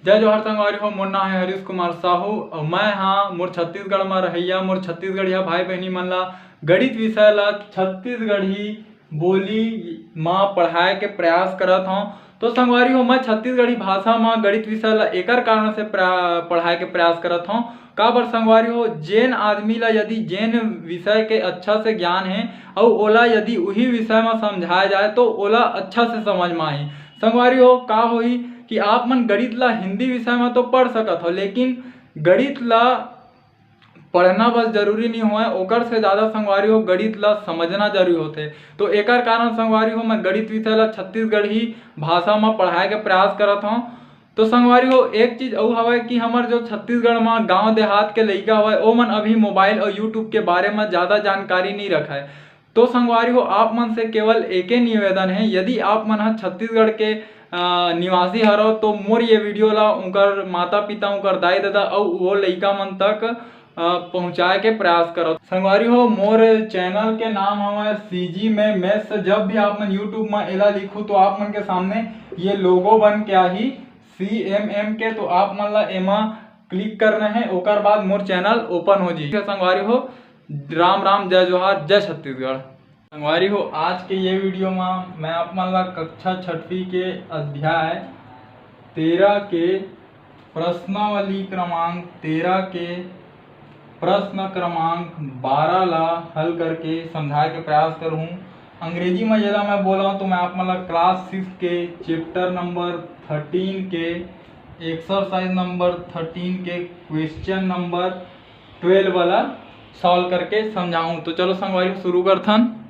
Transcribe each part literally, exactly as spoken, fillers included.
जय जोहार संगवारी हो, मोर नाम है हरीश कुमार साहू अउ मैं हाँ मोर छत्तीसगढ़ म रहइया मोर छत्तीसगढ़िया भाई बहनी मन ला गणित विषय ला छत्तीसगढ़ी बोली म पढ़ाए के प्रयास करत हौं। तो संगवारी हो, मैं छत्तीसगढ़ी भाषा म गणित विषय ला एकर कारण से प्रा-, पढ़ाए के प्रयास करत हौं। काबर संगवारी हो, जेन आदमी ला यदि जेन विषय के अच्छा से ज्ञान हे अउ ओला यदि उही विषय म समझाए जाए तो ओला अच्छा से समझ म आही। संगवारी हो, का होही कि आप मन गणित ला हिंदी विषय म तो पढ़ सकत हो, लेकिन गणित ला पढ़ना बस जरूरी नहीं होय, ओकर से ज़्यादा संगवारी हो गणित ला समझना जरूरी होथे। तो एकर कारण संगवारी हो मैं गणित विषय ला छत्तीसगढ़ी भाषा म पढ़ाए के प्रयास करत हौं। तो संगवारी हो, एक चीज अउ हवय कि हमर जो छत्तीसगढ़ म गांव देहात के लइका हवय, ओमन अभी मोबाइल अउ YouTube के बारे म ज्यादा जानकारी नइ रखय। तो संगवारी हो, आप मन से केवल एके निवेदन हे, यदि आप मन ह छत्तीसगढ़ के, अ, निवासी हरव, तो मोर ये वीडियो ला उनकर माता पिता, उनकर दाई ददा अउ वो लइका मन तक, अ, पहुंचाए के प्रयास करव। संगवारी हो, मोर चैनल के नाम हवय CG में Maths। जब भी आप मन YouTube म एला लिखू, तो आप मन के सामने ये लोगो बन के आही CMM के, तो आप मन ला एमा क्लिक करना है, ओकर बाद मोर चैनल ओपन हो जाही। संगवारी हो, राम राम, जय जोहार, जय छत्तीसगढ़। संगवारी हो, आज के ये वीडियो म मैं आप मन ला कक्षा छठवीं के अध्याय तेरह के प्रश्नावली क्रमांक तेरह के प्रश्न क्रमांक बारह ला हल करके समझाए के प्रयास करहूँ। अंग्रेजी म येला मैं बोलूँ तो मैं आप मन ला class six के chapter number thirteen के exercise number thirteen के question number twelve वाला solve करके समझाऊँ। तो चलो संगवारी हो, शुरू करथन।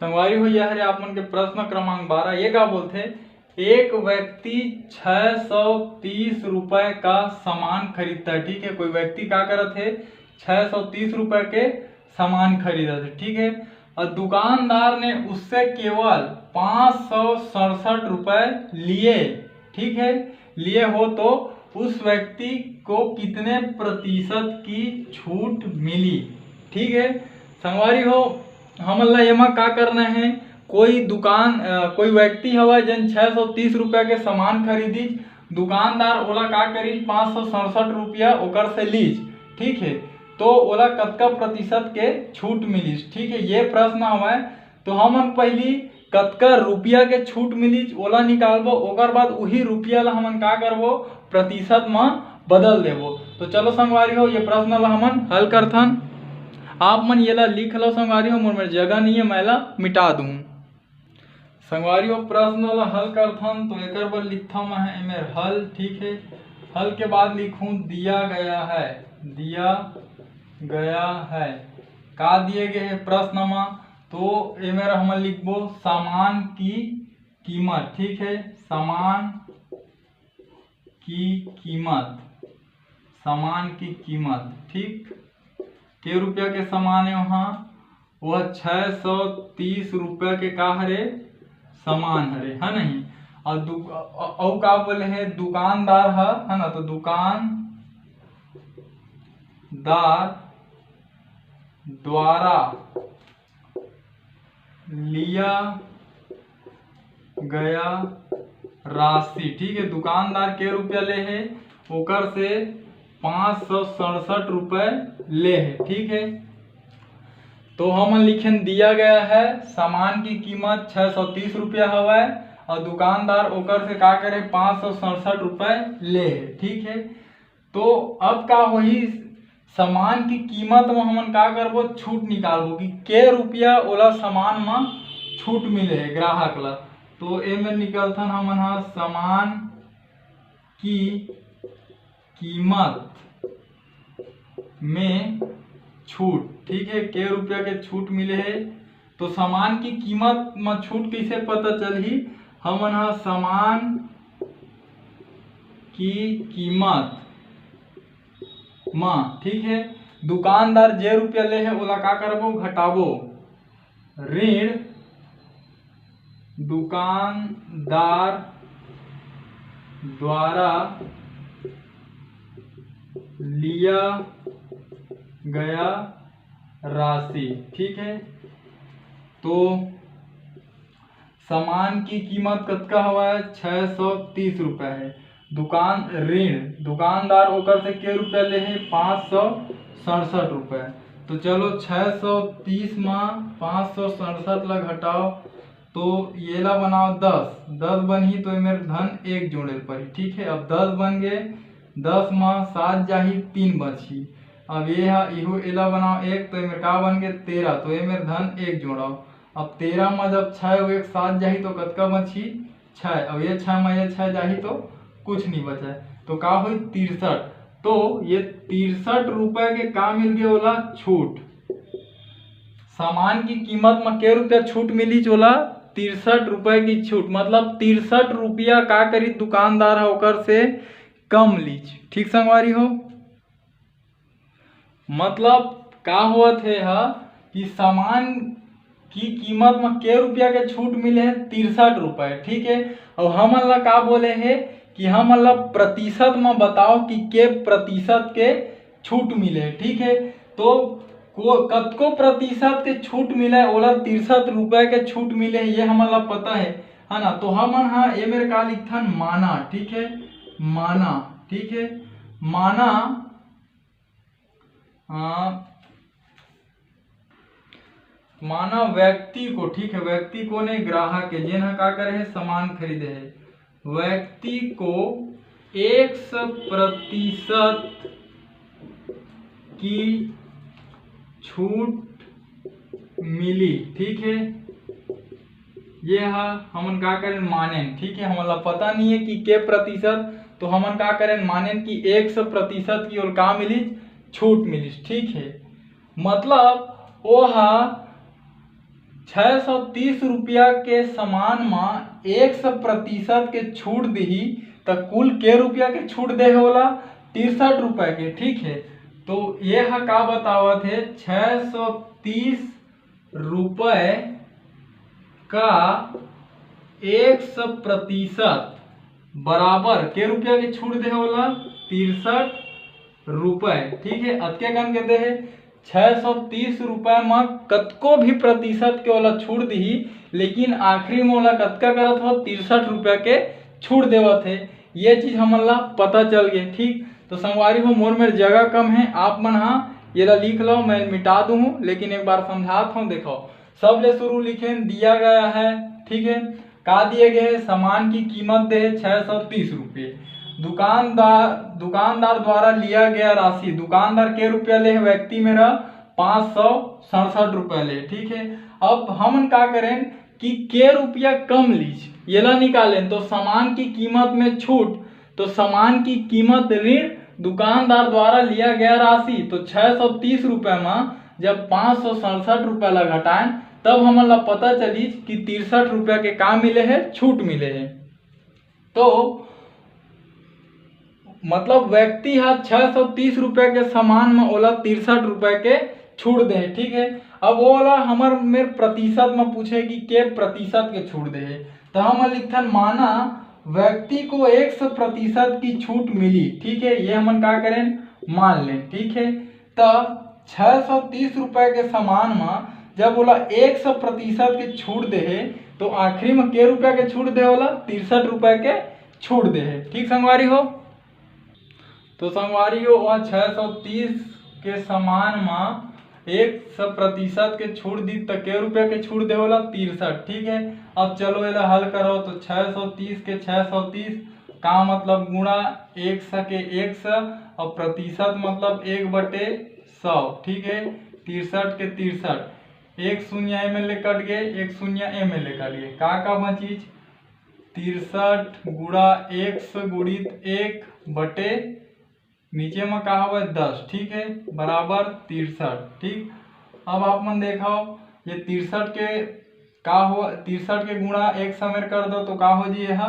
संगवारी हो, यह हरे आप मन के प्रश्न क्रमांक बारह। ये का बोलथे, एक व्यक्ति छह सौ तीस रुपए का सामान खरीदता है, ठीक है। कोई व्यक्ति का करत हे, छह सौ तीस रुपए के सामान खरीदत हे, ठीक है। और दुकानदार ने उससे केवल पाँच सौ सड़सठ रुपए लिए, ठीक है, लिए हो तो उस व्यक्ति को कितने प्रतिशत की छूट मिली, ठीक है। संगवारी हो, हमन ला एमा का करना है, कोई दुकान, अ, कोई व्यक्ति हवय जेन छह सौ तीस रुपया के सामान खरीदिस, दुकानदार ओला का करिस, पाँच सौ सड़सठ रुपया ओकर से लीस, ठीक है। तो ओला कतका प्रतिशत के छूट मिलिस, ठीक है, ये प्रश्न हवय। तो हमन पहिली कतका रुपया के छूट मिलिस ओला निकालबो, ओकर बाद उही रुपया ला हमन का करबो, प्रतिशत म बदल देबो। तो चलो संगवारी हो, ये प्रश्न ला हमन हल करथन। आप मन येला लिख लो संगवारी हो, मोर मेर जगह नहीं है, मैं ला मिटा दूँ। संगवारी हो, प्रश्न ला हल करथन, तो एकर बर लिखथव मैं एमेर हल, ठीक है। हल के बाद लिखूँ दिया गया है, दिया गया है। का दिए गए है प्रश्न म, तो एमेर हमन लिखबो सामान की कीमत, ठीक है, सामान की कीमत, सामान की कीमत, ठीक, के रुपया के सामान है वहाँ, वह छह सौ तीस रुपया के का हरे, सामान हरे, है नहीं। और दु-, अ-, अउ का बोले है, दुकानदार ह, है ना, तो दुकानदार द्वारा लिया गया राशि, ठीक है, दुकानदार के रुपया ले है, ओकर से पाँच सौ सड़सठ रुपये ले है, ठीक है। तो हमन लिखेन दिया गया है, सामान की कीमत छः सौ तीस रुपया हवय और दुकानदार ओकर से का करे, पाँच सौ सड़सठ रुपये ले है, ठीक है। तो अब का होही, सामान की कीमत म हमन का करबो, छूट निकालबो कि के रुपया ओला सामान म छूट मिले हे ग्राहक ला। तो एमे निकलथन हमन ह सामान की कीमत में छूट, ठीक है, के रुपया के छूट मिले हे। तो सामान की कीमत म छूट कइसे पता चलही? हमन ह सामान की कीमत म, ठीक है, दुकानदार जे रुपया ले हे ओला का करबो, घटाबो। ऋण दुकानदार द्वारा लिया गया राशि, ठीक है। तो सामान की कीमत कतका हवय? छः सौ तीस रुपया है। दुकान ऋण, दुकानदार ओकर से के रुपया ले हे? पाँच सौ सड़सठ रुपये। तो चलो, छः सौ तीस मा पाँच सौ सड़सठ ला घटाओ, तो ये ला बनाओ दस, दस बनही तो एमेर धन एक जोड़े ल पड़ही। ठीक है, अब दस बन गए, दस मा सात जाही, तीन बची। अब ये हा इहो, एला बनाओ एक, तो एमेर का बन गए? तेरह, तो एमेर धन एक जोड़ाओ। अब तेरह मा जब छः अउ एक सात जाही तो कतका बची? छः। अब ये छः मा ये छः जाही तो कुछ नहीं बचा, तो का होई? तिरसठ। तो ये तिरसठ रुपए के का मिल गया ओला? छूट। सामान की कीमत मा के रुपया छूट मिली ओला? तिरसठ रुपए की छूट। मतलब तिरसठ रुपया का करी दुकानदार हा ओकर से कम लीच। ठीक संगवारी हो, मतलब का होत हे हा कि सामान की कीमत मा के रुपया के छूट मिले हे? तिरसठ रुपए। ठीक है, और हमन ला का बोले हे कि हमन ला प्रतिशत मा बताओ कि के प्रतिशत के छूट मिले। ठीक है, तो को कतको प्रतिशत के छूट मिले, ओला तिरसठ रुपए के छूट मिले, ये हमन ला पता है, है ना? तो हमन हा एमेर का लिखथन? माना। ठीक है, माना। ठीक है, माना, आ, माना व्यक्ति को, ठीक है, व्यक्ति को नहीं, ग्राहक के, जेन हा का करे है? सामान खरीदे है, व्यक्ति को एक सौ प्रतिशत की छूट मिली। ठीक है, ये हा हमन का करें? मानेन। ठीक है, हमन ला पता नहीं है कि के प्रतिशत, तो हमन का करें? मानेन कि एक सौ प्रतिशत की ओला का मिलिस? छूट मिलिस। ठीक है, मतलब ओहा छः सौ तीस रुपया के सामान मा एक सौ प्रतिशत के छूट दिही, त कुल के रुपया के छूट दे हे ओला? तिरसठ रुपया के। ठीक है, तो ये हा का बतावत हे? छः सौ तीस रुपये का एक सौ प्रतिशत बराबर के रुपया के छूट दे हे ओला? तिरसठ रुपये। ठीक है, अतके कन के दे हे। छः सौ तीस रुपये म कतको भी प्रतिशत के ओला छूट दिही, लेकिन आखिरी में ओला कतका करत हो? तिरसठ रुपया के छूट देवत हे। ये चीज हमन ला पता चल गए। ठीक, तो संगवारी हो, मोर मेर जगह कम है, आप मन हा ये ला लिख लो, मैं मिटा दूँ हूँ, लेकिन एक बार समझात हूँ। देखो, सबले शुरू लिखेन, दिया गया है। ठीक है, का दिए गए है? सामान की कीमत दे है छः सौ तीस रुपये। दुकानदार, दुकानदार द्वारा लिया गया राशि, दुकानदार के रुपया ले है व्यक्ति मेरा? पाँच सौ सड़सठ रुपया ले। ठीक है, अब हमन का करें कि के रुपया कम लीज, येला निकालें, तो सामान की कीमत में छूट, तो सामान की कीमत ऋण दुकानदार द्वारा लिया गया राशि, तो छः सौ तीस रुपये में जब पाँच सौ सड़सठ रुपये ला घटाएं, तब हमन ला पता चलिस कि तिरसठ रुपये के का मिले है? छूट मिले है। तो मतलब व्यक्ति हा छः सौ तीस रुपये के सामान में ओला तिरसठ रुपये के छूट दे हे। ठीक है, अब ओला हमर मेर प्रतिशत में पूछे कि के प्रतिशत के छूट दे हे, तो हम लिखथन, माना व्यक्ति को एक सौ प्रतिशत की छूट मिली। ठीक है, ये हमन का करें? मान लें। ठीक है, त छः सौ तीस रुपये के सामान म जब ओला एक सौ प्रतिशत के छूट दे हे, तो आखिरी में के रुपया के छूट दे हे ओला? तिरसठ रुपये के छूट दे हे। ठीक संगवारी हो, तो संगवारी हो, वह छः सौ तीस के सामान म एक सौ प्रतिशत के छूट दी, त के रुपया के छूट दे हे ओला? तिरसठ। ठीक है, अब चलो एला हल करो, तो छः सौ तीस के छः सौ तीस का मतलब गुणा एक सौ के एक सौ, और प्रतिशत मतलब एक बटे सौ। ठीक है, तिरसठ के तिरसठ, एक शून्य एम एल ए कट गए, एक शून्य एम एल ए कट गए, का का बचिस? तिरसठ गुणा एक सौ गुणित एक बटे नीचे में का हवे? दस। ठीक है, बराबर तिरसठ। ठीक, अब आप मन देखो, ये तिरसठ के का हो, तिरसठ के गुणा एक सौ मेर कर दो, तो का हो जी? यह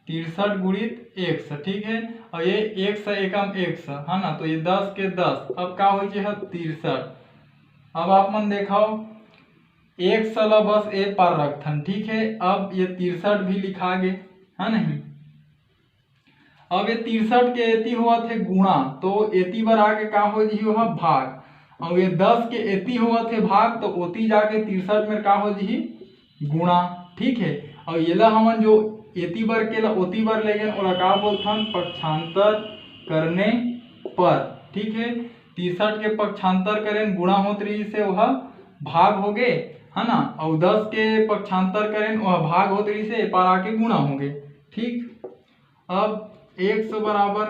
तिरसठ गुणित एक सौ। ठीक है, और ये एक सौ एकम एक सौ, है ना, तो ये दस के दस, अब का हो जी? यह तिरसठ। अब आप मन देखो, एक सौ ला बस ए पार रखथन। ठीक है, अब ये तिरसठ भी लिखा गे, है नहीं? अब ये तिरसठ के एती होवत हे गुणा, तो एती बर आके का हो जही? ओहा भाग। और ये दस के एती होवत हे भाग, तो ओती जाके तिरसठ में का हो जही? गुणा। ठीक है, और येला हमन जो एती बर के ला ओती बर ले गेन, ओला का बोलथन? पक्षांतर करने पर। ठीक है, तिरसठ के पक्षांतर करेन, गुणा होत रहिस हे, ओहा भाग हो गे, है ना, अउ दस के पक्षांतर करेन, ओहा भाग होत रहिस हे, ए पार आके गुणा हो गे। ठीक, अब एक सौ बराबर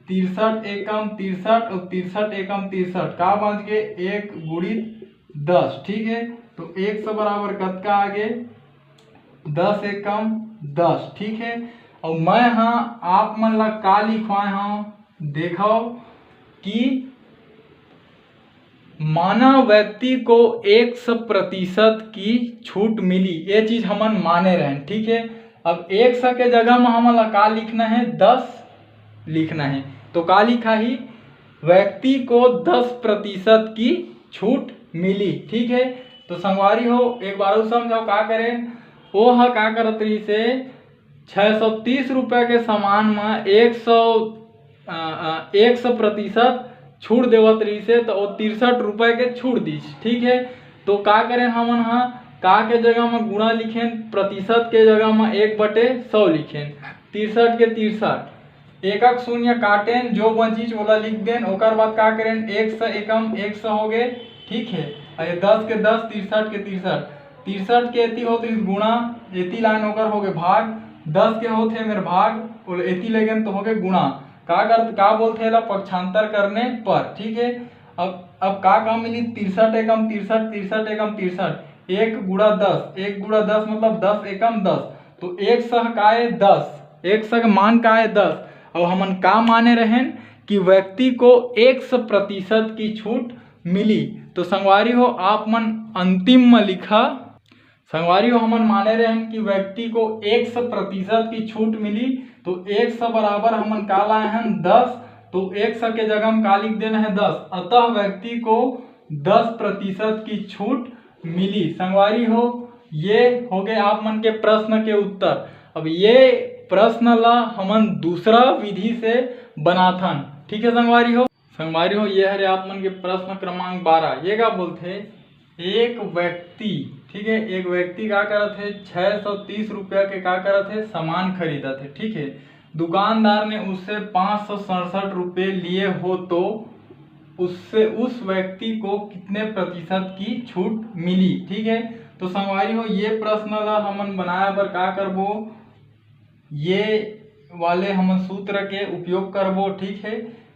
तिरसठ एकम तिरसठ अउ तिरसठ एकम तिरसठ, का बच गे? एक गुणित दस। ठीक है, तो एक सौ बराबर कतका आ गे? दस एकम दस। ठीक है, अउ मैं हाँ आप मन ला का लिखवाए हूँ, देखो कि माना व्यक्ति को एक सौ प्रतिशत की छूट मिली, ये चीज हमन माने रहेन। ठीक है, अब एक सौ के जगह में हमन ला का लिखना है? दस लिखना है। तो का लिखा ही? व्यक्ति को दस प्रतिशत की छूट मिली। ठीक है, तो संगवारी हो, एक बार अउ समझाओ का करें। वो हा का करत रहिस हे, छः सौ तीस रुपया के सामान में एक सौ एक सौ प्रतिशत छूट देवत रहिस हे, तो वो तिरसठ रुपये के छूट दीस। ठीक है, तो का करें हमन हा, का के जगह में गुणा लिखेन, प्रतिशत के जगह में एक बटे सौ लिखेन, तिरसठ के तिरसठ, एक एक शून्य काटेन, जो बचिस ओला लिख देन। ओकर बाद का करेन, एक सौ एकम एक सौ हो गे। ठीक है, अउ ये दस के दस, तिरसठ के तिरसठ, तिरसठ के एती होत रहिस गुणा, एती लाइन ओकर हो गे भाग, दस के होत हे मेर भाग, ओला एती ले गेन तो हो गे गुणा। का कर, का बोलथे एला? पक्षांतर करने पर। ठीक है, अब अब का का मिली? तिरसठ एकम तिरसठ, तिरसठ एकम तिरसठ, एक गुणा दस, एक गुणा दस मतलब दस एकम दस, तो एक सौ का ए? दस। एक सौ के मान का ए? दस। अब हमन का माने रहेन कि व्यक्ति को एक सौ प्रतिशत की छूट मिली। तो संगवारी हो, आप मन अंतिम में लिखा। संगवारी हो, हमन माने रहेन कि व्यक्ति को एक सौ प्रतिशत की छूट मिली, तो एक सौ बराबर हमन का लाए हन? दस। तो एक सौ के जगह हम का लिख देना है? दस। अतः व्यक्ति को दस प्रतिशत की छूट मिली। संगवारी हो, ये हो गए आप मन के प्रश्न के उत्तर। अब ये प्रश्न ला हमन दूसरा विधि से बनाथन। ठीक है संगवारी हो, संगवारी हो, ये हरे आप मन के प्रश्न क्रमांक बारह। ये का बोलथे, एक व्यक्ति, ठीक है, एक व्यक्ति का करत हे, छः सौ तीस रुपया के का करत हे, सामान खरीदत हे। ठीक है, दुकानदार ने उससे पाँच सौ सड़सठ रुपये लिए हो तो उससे, उस व्यक्ति को कितने प्रतिशत की छूट मिली? ठीक है, तो संगवारी हो, ये प्रश्न ला हमन बनाए बर का करबो, ये वाले हमन सूत्र के उपयोग करबो। ठीक है,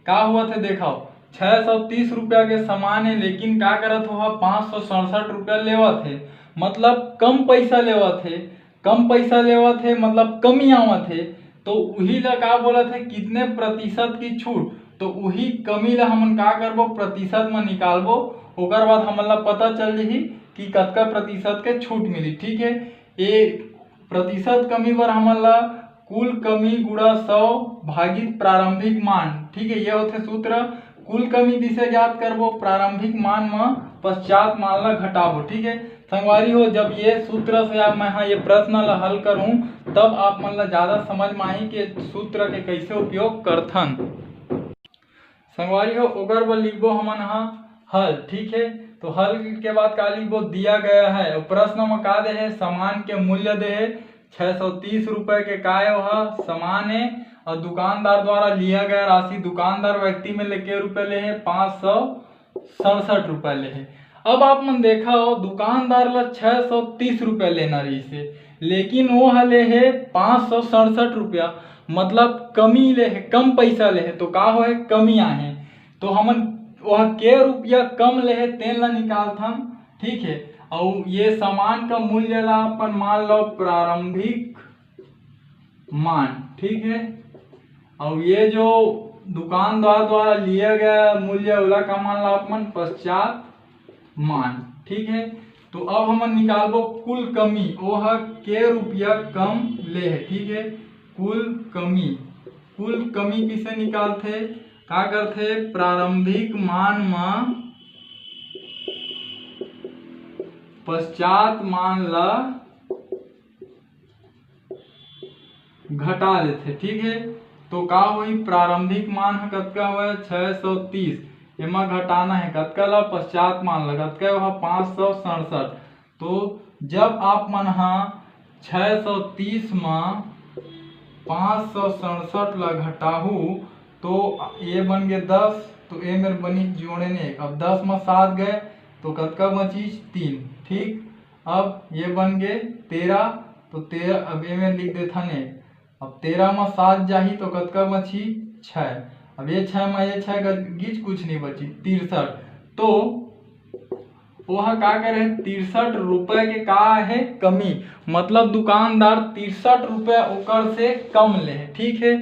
का होवत हे देखव, छः सौ तीस रुपया के सामान है, लेकिन का करत हो, पाँच सौ सड़सठ रुपया लेवत हे, मतलब कम पैसा लेवत हे। कम पैसा लेवत हे मतलब कमी आवत हे, तो उही ला का बोलत हे, कितने प्रतिशत की छूट। तो उही कमी ला हमन का करबो, प्रतिशत में निकालबो, ओकर बाद हमन ला पता चल जही कि कतका प्रतिशत के छूट मिली। ठीक है, ए प्रतिशत कमी बर हमन ला कुल कमी गुणा सौ भागित प्रारंभिक मान। ठीक है, ये होथे सूत्र। कुल कमी किसे ज्ञात करबो, प्रारंभिक मान म पश्चात मान ला घटाबो। ठीक है संगवारी हो, जब ये सूत्र से आप मैं हाँ ये प्रश्न ला हल करूँ, तब आप मन ला ज्यादा समझ में आही कि सूत्र के कैसे उपयोग करथन। संगवारी हो, ओकर बर लिखबो हमन हा हल। ठीक है, तो हल के बाद का लिखबो, दिया गया है। अउ प्रश्न म का दे हे, सामान के मूल्य दे हे छः सौ तीस रुपये के, काय ओहा सामान है और दुकानदार द्वारा लिया गया राशि, दुकानदार व्यक्ति में लेके रुपये ले हे पाँच सौ सड़सठ रुपये ले हे। अब आप मन देखा हो, दुकानदार ला छः सौ तीस रुपये लेना रहिस हे, लेकिन वो ह ले हे पाँच सौ सड़सठ रुपया, मतलब कमी ले हे, कम पैसा ले हे। तो का होए, कमी आहे। तो हमन वह के रुपया कम ले हे, तेन ला निकालथन। ठीक है, अउ ये सामान का मूल्य ला अपन मान लो प्रारंभिक मान। ठीक है, अउ ये जो दुकानदार द्वारा लिया गया मूल्य, ओला का मान ला अपन पश्चात मान। ठीक है, तो अब हमन निकालबो कुल कमी, ओह के रुपया कम ले हे। ठीक है, कुल कमी, कुल कमी किसे निकालथे, का करथे, प्रारंभिक मान म पश्चात मान ला घटा देथे। ठीक है, तो का होई, प्रारंभिक मान ह कतका हवय, छः सौ तीस, एमा घटाना है कतका ला, पश्चात मान ला, कतका है वह, पाँच सौ सड़सठ। तो जब आप मन हा छः सौ तीस म पाँच सौ सड़सठ ला घटाहू तो ये बन गे दस, तो ये मेर बनी जोड़े ने। अब दस में सात गए तो कतका बचिस? तीन। ठीक, अब ये बन गे तेरह, तो तेरह, अब ये मेर लिख देथन एक। अब तेरह में सात जाही तो कतका बची? छः। अब ये छः में ये छः गिच कुछ नहीं बची, तिरसठ। तो ओह का करे, तिरसठ रुपए के का है कमी, मतलब दुकानदार तिरसठ रुपए ओकर से कम ले है। ठीक है,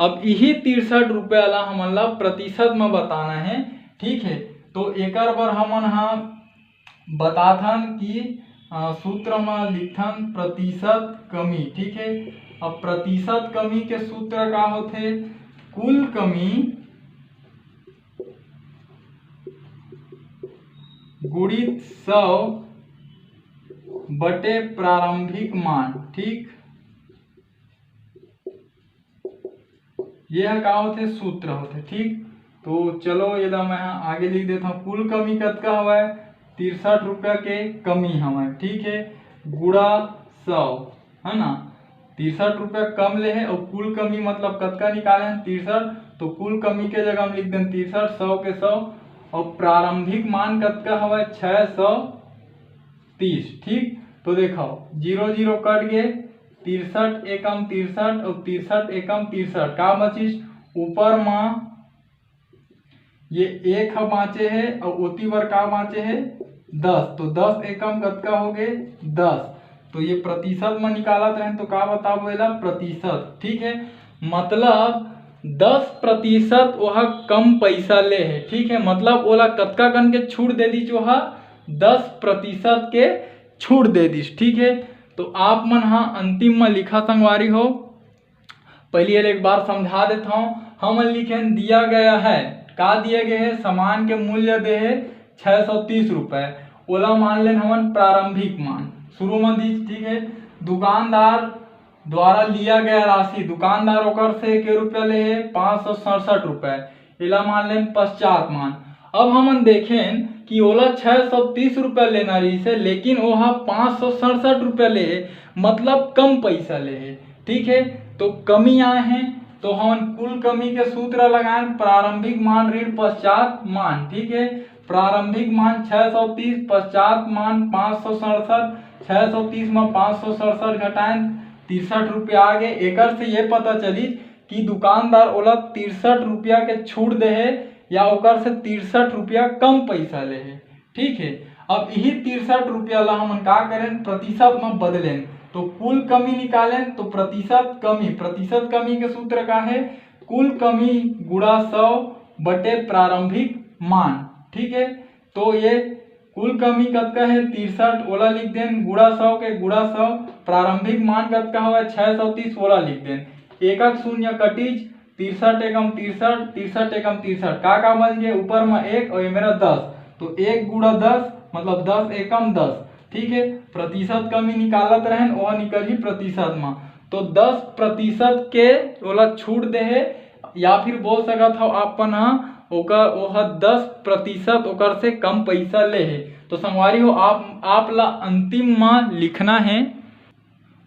अब यही तिरसठ रुपया ला हमन ला प्रतिशत में बताना है। ठीक है, तो एकर बर हमन हा बताथन कि सूत्र में लिखथन प्रतिशत कमी। ठीक है, अब प्रतिशत कमी के सूत्र का होथे? कुल कमी गुणित सौ बटे प्रारंभिक मान। ठीक, ये का होथे? सूत्र होथे। ठीक, तो चलो ये ला मैं आगे लिख देता हूँ। कुल कमी कतका हवय? तिरसठ रुपया के कमी हवय। ठीक है, गुणा सौ, है ना, तिरसठ रुपया कम ले है और कुल कमी मतलब कतका निकाले हैं? तिरसठ। तो कुल कमी के जगह हम लिख दें तिरसठ, सौ के सौ, और प्रारंभिक मान कतका हवय? छः सौ तीस। ठीक, तो देखो जीरो जीरो कट गए, तिरसठ एकम तिरसठ और तिरसठ एकम तिरसठ, का बचिस? ऊपर मा ये एक ह बाँचे हे और ओती बर का बाँचे हे? दस। तो दस एकम कतका हो गए? दस। तो ये प्रतिशत में निकालत रहें तो का बताबो एला? प्रतिशत। ठीक है, मतलब दस प्रतिशत वह कम पैसा ले है। ठीक है, मतलब ओला कतका कन के छूट दे दीच? वह दस प्रतिशत के छूट दे दीच। ठीक है, तो आप मन हा अंतिम में लिखा संगवारी हो, पहली एला एक बार समझा देता हूँ। हमन लिखेन दिया गया है, का दिया गया है? सामान के मूल्य दे है छः सौ तीस रुपए, ओला मान लेन हमन प्रारंभिक मान शुरू में दी। ठीक है, दुकानदार द्वारा लिया गया राशि, दुकानदार ओकर से के रुपया ले है? पाँच सौ सड़सठ रुपए, एला मान लेन पश्चात मान। अब हमन देखेन कि ओला छः सौ तीस रुपया लेना रहिस हे, लेकिन ओहा पाँच सौ सड़सठ रुपया ले हे, मतलब कम पैसा ले हे। ठीक है, तो कमी आए हे, तो हमन कुल कमी के सूत्र लगाएन, प्रारंभिक मान ऋण पश्चात मान। ठीक है, प्रारंभिक मान छः सौ तीस, पश्चात मान पाँच सौ सड़सठ, छः सौ तीस में पाँच सौ सड़सठ घटाएन, तिरसठ रुपया आ गे। एकर से ये पता चली कि दुकानदार ओला तिरसठ रुपया के छूट दे हे या ओकर से तिरसठ रुपया कम पैसा ले हे। ठीक है, अब यही तिरसठ रुपया ला हमन का करेन, प्रतिशत में बदलेन, तो कुल कमी निकालेन, तो प्रतिशत कमी, प्रतिशत कमी के सूत्र का है? कुल कमी गुणा सौ बटे प्रारंभिक मान। ठीक है, तो ये कुल कमी कतका है? तिरसठ, ओला लिख देन गुणा सौ के गुणा सौ, प्रारंभिक मान कतका हवय? छः सौ तीस, ओला लिख देन। एक एक शून्य कटीच, तिरसठ एकम तिरसठ, तिरसठ एकम तिरसठ, का का बच गए? ऊपर में एक और ये मेरा दस, तो एक गुणा दस मतलब दस एकम दस। ठीक है, प्रतिशत कमी निकालत रहेन, वह निकल ही प्रतिशत में, तो दस प्रतिशत के ओला छूट दे हे, या फिर बोल सकत हव अपन ह ओकर, ओह दस प्रतिशत ओकर से कम पैसा ले हे। तो संगवारी हो, आप आप ला अंतिम म लिखना है।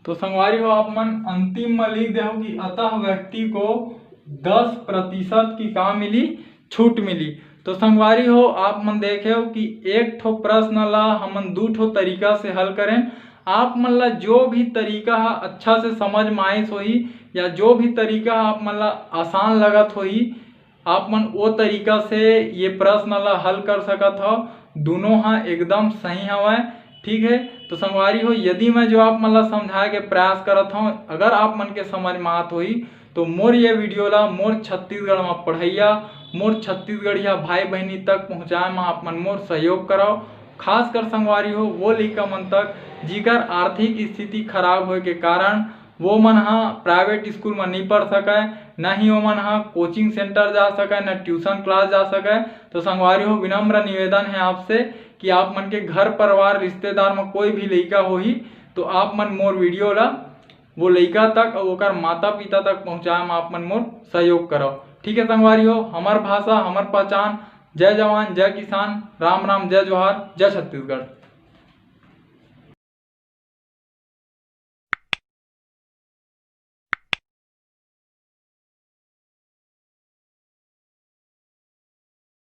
तो संगवारी हो, आप मन अंतिम म लिख देहू कि अतः व्यक्ति को दस प्रतिशत की का मिली, छूट मिली। तो संगवारी हो, आप मन देखे हो कि एक ठो प्रश्न ला हमन दू ठो तरीका से हल करें। आप मन ला जो भी तरीका ह अच्छा से समझ में आइस होही या जो भी तरीका ह आप मन ला आसान लगत होही, आप मन ओ तरीका से ये प्रश्न ला हल कर सकत हव। दोनों ह एकदम सही हवय। ठीक है, तो संगवारी हो, यदि मैं जो आप मन ला समझाए के प्रयास करत हव, अगर आप मन के समझ में आत होही, तो मोर ये वीडियो ला मोर छत्तीसगढ़ में पढ़ैया, मोर छत्तीसगढ़िया भाई बहिनी तक पहुँचाए में आप मन मोर सहयोग करव। खासकर संगवारी हो, वो लइका मन तक जिकर आर्थिक स्थिति खराब होए के कारण वो मन ह प्राइवेट स्कूल में नहीं पढ़ सकय, न ही वो मन ह कोचिंग सेंटर जा सकय, न ट्यूशन क्लास जा सकय। तो संगवारी हो, विनम्र निवेदन है आपसे कि आप मन के घर परिवार रिश्तेदार में कोई भी लइका होही तो आप मन मोर वीडियो ला वो लइका तक अउ ओकर माता पिता तक पहुँचाए में आप मन मोर सहयोग करव। ठीक है संगवारी हो, हमर भाषा, हमर पहचान। जय जवान, जय किसान, राम राम, जय जोहार, जय छत्तीसगढ़।